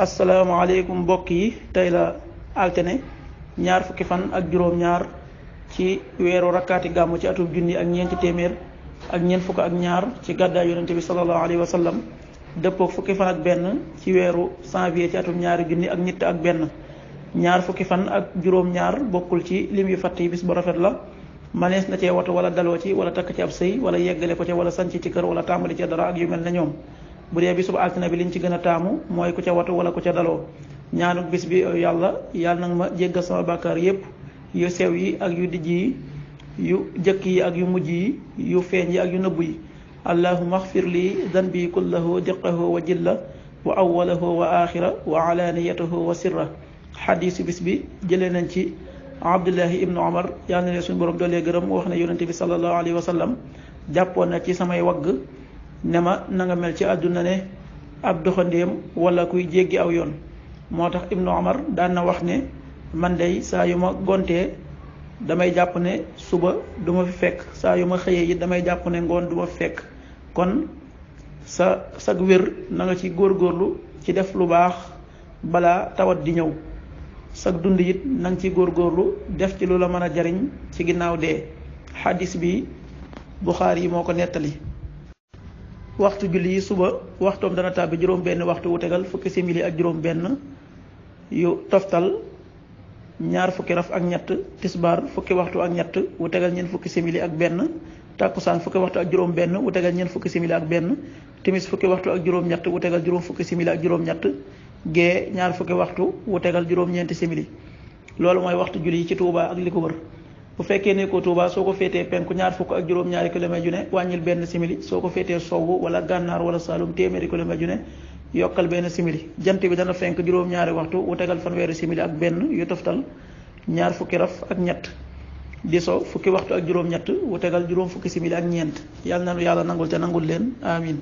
asalaamaaleykum mbokk yi tey la altine ñaar fukki fan ak juróom-ñaar ci weeru rakkaati gàmmu ci atum junni ak ñeenti téeméer ak ñeent fukk ak ñaar ci gàddaay yonente bi sallallahu alayhi wa sallam dëppook fukki fan ak benn ci weeru janvier ci atum ñaari junni ak ñett ak benn ñaar fukki fan ak juróom-ñaar bokkul ci lim yu fatt yi bis bu rafet la manees na cee watu wala daloo ci wala takk ci ab sëy wala yeggale ko ci wala sanc ci kër wala tàmbali ci dara ak yu mel ne ñoom bu dee bisub altine bi liñ ci gën a taamu mooy ku ca watu wala ku ca daloo ñaanuk bis bi yàlla nag ma jéggal sama bàkkaar yépp yu sew yi ak yu dijj yi yu jëkk yi ak yu mujj yi yu feeñ yi ak yu nëbb yi allahumma axfir li danbi kullahu diqahu wa jilla wa awwalahu wa axira wa alaniyatahu wa sirra xadiisu bis bi jëlee nañ ci abdullahi ibnu omar yal na leen suñu borom doolee gërëm wax ne yonente bi sallallahu alayhi wa sallam jàppoon na ci samay wagg ne ma na nga mel ci àdduna ne ab doxandéem wala kuy jéggi aw yoon moo tax ibnu omar daan na wax ne man day saa yu ma gontee damay jàpp ne suba du ma fi fekk saa yu ma xëyee it damay jàpp ne ngoon du ma fi fekk kon sag wér na nga ci góorgóorlu ci def lu baax balaa tawat di ñëw sag dund it na nga ci góorgóorlu def ci lu la mën a jariñ ci ginnaaw dee xadis bi Buxaari yi moo ko nettali waxtu julli yi suba waxtoom dana tàbbi juróom benn waxtu wu tegal fukki simili ak juróom benn yu toftal ñaar fukki raf ak ñett tisbaar fukki waxtu ak ñett wu tegal ñeent fukki simili ak benn tàkkusaan fukki waxtu ak juróom benn wu tegal ñeent fukki simili ak benn timis fukki waxtu ak juróom ñett wu tegal juróom fukki simili ak juróom ñett gee ñaar fukki waxtu wu tegal juróom ñeenti simili loolu mooy waxtu julli yi ci Touba ak li ko wër bu fekkee ne ko Touba soo ko féetee penku ñaar fukk ak juróom ñaari kilomètre ju ne wàññil benn simili soo ko féetee sowwu wala gànnaar wala Saalum téeméeri kilomètre ju ne yokkal benn simili jant bi dana fenk juróom-ñaari waxtu wu tegal fanweeri simili ak benn yu toftal ñaar fukki raf ak ñett di so fukki waxtu ak juróom-ñett wu tegal juróom fukki simili ak ñeent yàlla na nu yàlla nangul te nangul leen amin